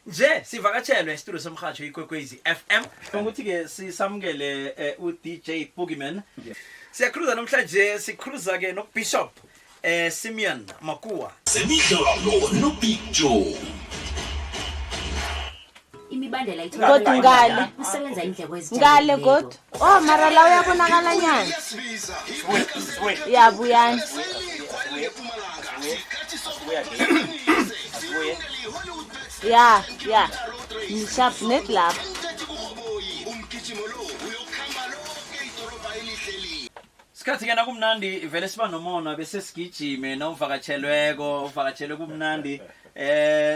Nje sivakatshelwe esitudio somrhatsho Ikwekwezi FM ukuthi-ke sisamukele u-DJ Boogeyman. Siyakhuluza namhlanje, sikhuluza-ke noBishop Simeon Makuwa. Zemidlalo noBig Joe. Imibandela Godu ngale. Kusebenza indleko Ngale godu. Oh mara la uyabonakala nyana. Ya buyani. Ya ya. Ni sharp net lapha. Sikhathi-ke nakumnandi vele siba nomona bese sigijime nawuvakatshelweko, uvakatshelwe kumnandi,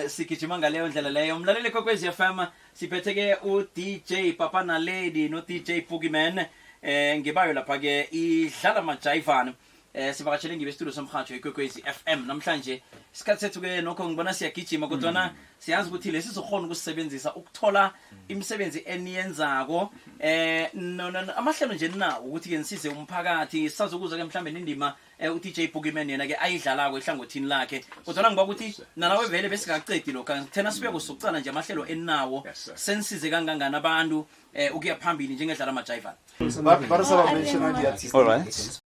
sigijima ngaleyo ndlela leyo. Mlaleli Kwekwezi FM, siphethe-ke u-DJ Papa Naledi no-DJ Boogeyman, ngebayo lapha-ke idlala majayivana. Sivakatshele ngibe studio somrhatsho Ikwekwezi FM namhlanje. Isikhathi sethu-ke nokho ngibona siyagijima, kodwana siyazi ukuthi lesi sizokhona ukusisebenzisa ukuthola imisebenzi eniyenzako, no, amahlelo nje ninawo ukuthi-ke nisize umphakathi. Sisazokuza-ke mhlambe nindima u-DJ Boogeyman yena-ke ayidlalako ehlangothini lakhe, kodwana ngiba ukuthi nalawe vele besingacedi lokho thena sibuya kusokucala nje amahlelo eninawo. Yes, sir. Senisize kangangani abantu ukuya phambili njengedlala amajayivana? Ba re sa ba mentiona di-artist. All right.